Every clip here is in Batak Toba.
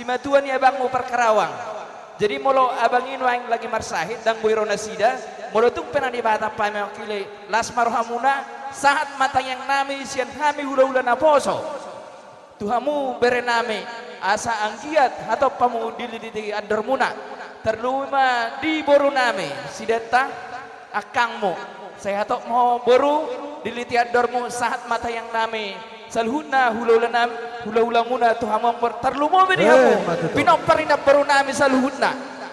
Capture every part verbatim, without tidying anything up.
Simatua ni abangmu Parkarawang. Jadi molo abang i nuaeng lagi marsahit, ndang boi ro nasida, molo tung pe na dibahen hami mewakili, las ma rohamuna, sahat ma tangiang nami sian hami hulahula naposo tu hamu bere nami, asa anggiat hatop hamu dililiti andormuna, tarlumobi ma di boru nami Sideta, angkangmu. Sai hatop ma ho boru, dililiti andormu, sahat ma tangiang nami saluhutna hulahula nam-, hulahulamuna tu hamu amang boru, tarlumobi di hamu. Eh, ma tutu. Pinompar ni namboru nami saluhutna.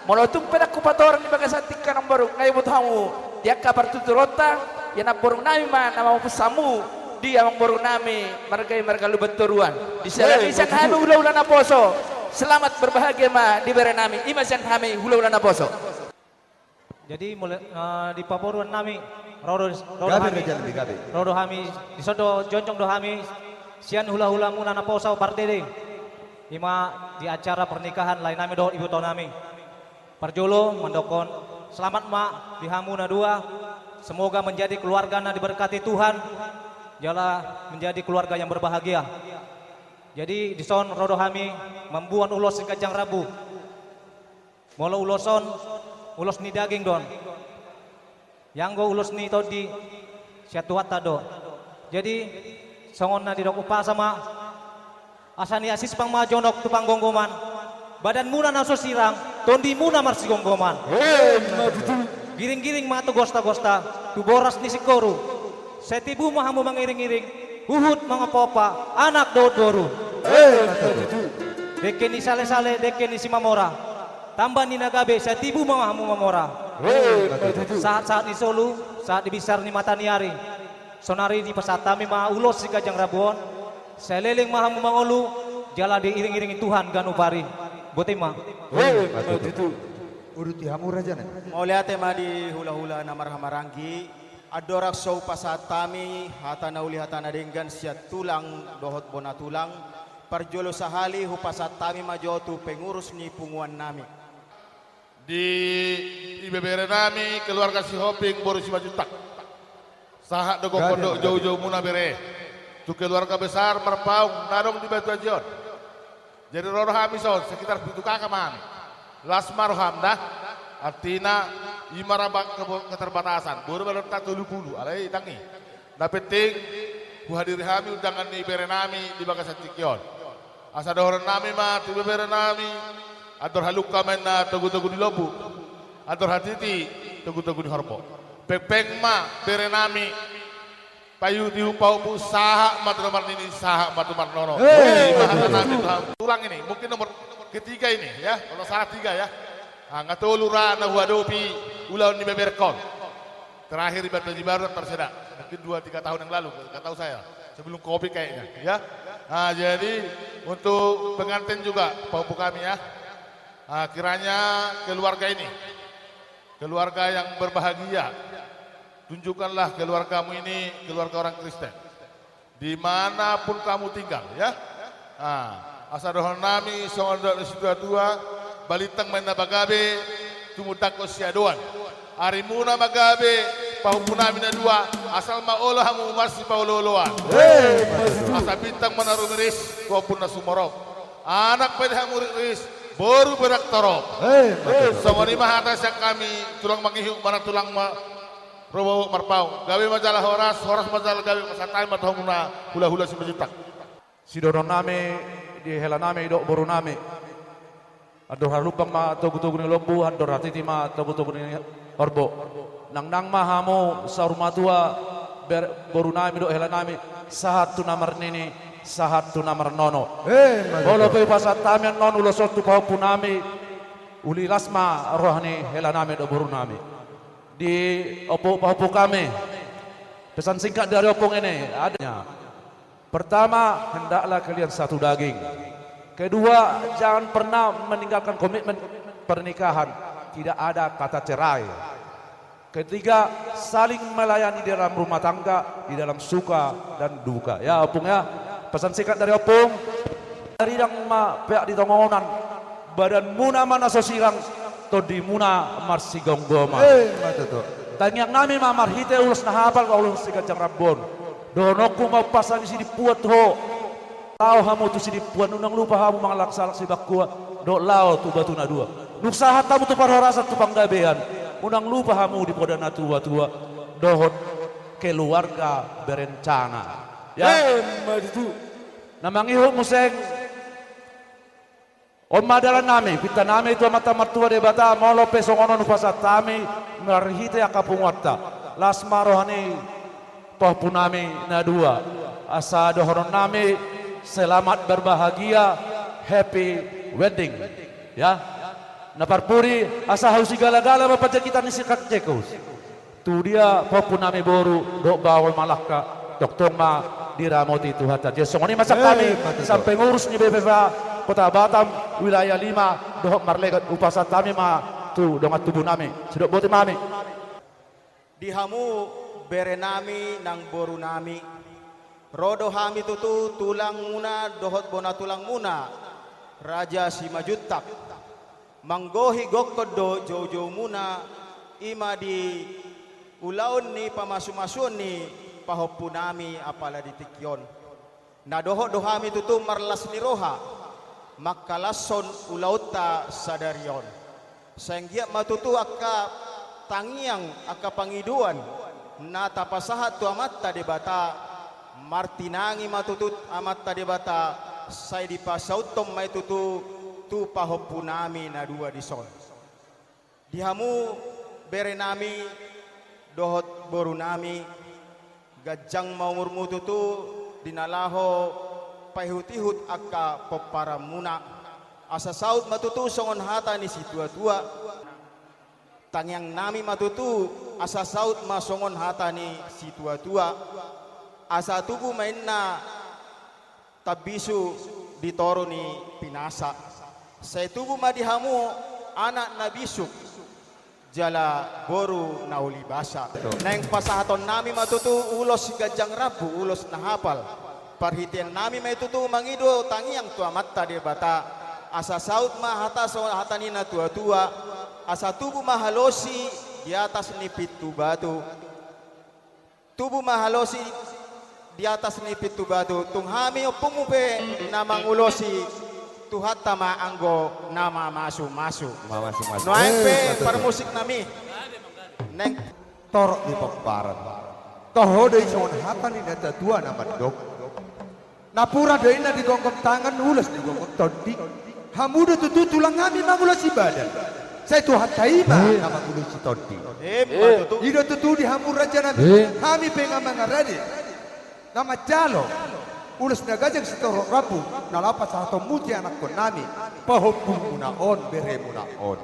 Molo tung pe ndang hupatorang di bagasan tingki on amang boru, nga ibot hamu di angka partuturonta, ia namboru nami ma na mamupus hamu di amang boru nami marga i marga Lumbantoruan. Di siala ni i, eh, sian hami hulahula naposo, selamat berbahagia ma di bere nami, i ma sian hami hulahula naposo. Jadi mula, eh, di pamoruon nami, ro do, ro do hami, gabe, ro do hami, dison do jongjong do hami sian hulahulamuna naposo Pardede. I ma di acara pernikahan lae nami dohot iboto nami. Parjolo mandokkon selamat ma di hamu na dua. Semoga menjadi keluarga na diberkati Tuhan, jala menjadi keluarga yang berbahagia. Jadi dison ro do hami mamboan ulos siganjang rambu. Molo ulos on, ulos ni daging do on. Ia anggo ulos ni tondi, sian Tuhanta do. Jadi songon na didok umpasa ma, asa niasispang ma jonok tu panggomgoman, badanmuna na so sirang, tondimuna marsigomgoman. Emma tutu. Giringgiring ma tu gostagosta, tu boras ni singkoru. Sai tibu ma hamu mangiringiring, huhut mangompaompa anak dohot boru. Emma tutu. Dengke ni salesale, dengke ni Simamora. Tamba ni na gabe, sai tibu ma hamu mamora. Emma tutu. Sahatsahat ni solu, sahat di binsar ni mata ni ari. Sonari dipasahat hami ma ulos siganjang rambu on. Sai leleng ma hamu mangolu, jala diiringiringi Tuhan ganup ari. Boti ma. Emma tutu. Uduti hamu raja nami. Mauliate ma di hulahula na marhahamaranggi. Andorang so hupasahat hami hata na uli, hata na denggan sian tulang dohot bona tulang, parjolo sahali hupasahat hami ma jo tu pengurus ni punguan nami. Di ibebere nami keluarga Sihombing boru Simanjuntak. Sahat do gokhon dohot joujoumuna bere. Tu keluarga besar Marpaung na adong di Batu Aji on. Jadi ro do hami son, sekitar pitu K K ma hami. Las ma roham da. Artina, i ma ra ba-, kebo-, keterbatasan. Boru balonta tolu pulu, alai ndang i. Na penting, huhadiri hami undangan ni bere nami di bagasan tingki on. Asa dohonon nami ma tu bebere nami, andor halungka ma inna togutogu ni lombu, andor hatiti togutogu ni horbo. Pengpeng ma bere nami, paihutihut pahompu, sahat ma tu na marnini, sahat ma tu na marnono. Hei, i ma hata nami tu hamu. Tulang ini, mungkin nomor ketiga ini, ya, kalau salah tiga, ya. Ah, nga tolu ra na huadopi ulaon ni beberkon. Terakhir di Bantar Jibara, tarseda. Mungkin dua tiga tahun yang lalu, nggak tahu saya. Sebelum covid kayaknya, ya. Ah, jadi untuk pengantin juga, pahompu kami, ya. Ah, kiranya keluarga ini, keluarga yang berbahagia, tunjukkanlah keluargamu ini keluarga orang Kristen. Di mana pun kamu tinggal, ya. Ah, asa dohonon nami songon dok ni situatua, balintang ma inna pagabe, tumundalhon siadoan. Arimuna ma gabe, pahompu nami na dua, asal ma olo hamu marsipaolooloan. Hei, ma tutu. Asa bintang ma na rumiris, tu ombun na sumorop. Anak pe di hamu riris, boru pe ndang torop. Hei, ma tutu. Songon i ma hata sian hami, tulang mangihut, manang tulang ma-, Robo Marpaung, gabe ma jala horas, horas ma jala gabe, pasahat hami ma tu hamuna hulahula Simanjuntak. Sidohonon nami di hela nami dohot boru nami. Andor halumpang ma togutogu ni lombu, andor hatiti ma togutogu ni horbo. Nangnang ma hamu saur matua ber-, boru nami dohot hela nami, sahat tu na marnini, sahat tu na marnono. Eh, ma tutu. Molo pe hupasahat hami annon ulos on tu pahompu nami, uli las ma roha ni hela nami dohot boru nami. Di ompung, pahompu kami. Pesan singkat dari ompung ini, adanya. Pertama, hendaklah kalian satu daging. Kedua, jangan pernah meninggalkan komitmen pernikahan. Tidak ada kata cerai. Ketiga, saling melayani di dalam rumah tangga, di dalam suka dan duka. Ya, ompung ya. Pesan singkat dari ompung. Taridang ma peak di tonga onan, badanmuna ma na so sirang, tondimuna marsigomgoman. Eh, ma tutu. Tangiang nami ma marhite ulos na hapal, ulos siganjang rambu on. Dohononku ma umpasa ni sidimpuan tu ho. Laho hamu tu sidimpuan, unang lupa hamu mangalangsalak sibangkua, dohot laho tu batu na dua. Dung sahat hamu tu parhorasan tu panggabean, unang lupa hamu di poda na tuatua, dohot keluarga berencana. Ya. Emma tutu. Na mangihut muse, on ma dalan nami, pinta nami tu Amanta Martua Debata, molo pe songon on hupasahat hami marhite angka punguanta. Las ma roha ni pahompu nami na dua. Asa dohonon nami, selamat berbahagia, happy wedding. Ya. Na parpudi, asa hau sigalagala ma panjangkitan ni sikkang cekus. Tu dia pahompu nami boru dohot baoa Malangka, tongtong ma diramoti Tuhanta. Jadi songon i ma sian hami, eh, mantap, sian pengurus ni B P P H Kota Batam, wilayah lima, dohot marlegot hupasahat hami ma tu dongan tubu nami. Sidok boti ma hami. Di hamu bere nami nang boru nami. Ro do hami tutu tulangmuna dohot bona tulangmuna, Raja Simanjuntak. Manggohi gokhon do joujoumuna, i ma di ulaon ni pamasumasuon ni pahompu nami apala di tingki on. Na dohot do hami tutu marlas ni roha, mangkalashon ulaonta sadari on. Sai anggiat ma tutu angka tangiang, angka pangidoan na tapasahat tu Amanta Debata, martinangi ma tutu Amanta Debata, sai dipasauthon ma i tutu tu pahompu nami na dua dison. Di hamu bere nami dohot boru nami, ganjang ma umurmu tutu di na laho paihutihut angka pomparanmuna. Asa saut ma tutu songon hata ni situatua. Tangiang nami ma tutu, asa saut ma songon hata ni situatua. Asa tubu ma inna tambisu di toru ni pinasa. Sai tubu ma di hamu anak na bisuk, jala boru na uli basa. Betul. Naeng pasahaton nami ma tutu ulos siganjang rambu, ulos na hapal. Parhitean nami ma i tutu mangido tangiang tu Amanta Debata. Asa saut ma hata so-, hata ni na tuatua. Asa tubu ma halosi di atas ni pintu batu. Tubu ma halosi di atas ni pintu batu, tung hami ompungmu pe na mangulosi, Tuhanta ma anggo na mamasumasu. Mamasumasu. Nuaeng pe, eh, betul, parmusik nami. Naeng torop ni pomparan. Toho do i songon hata ni natuatua na mandok. Napuran do inna di gonggom tangan, ulos di gonggom tondi. Hamu do tutu tulang nami mangulosi badan. Sai Tuhanta i ma, eh, na mangulosi tondi. Emma tutu. I do tutu di hamu raja nami. Eh. Hami pe nga mangarade. Na manjalo ulos na ganjang sitorop rambu, na laho pasahatonmu tu ianakhon nami, pahompumuna on, beremuna on.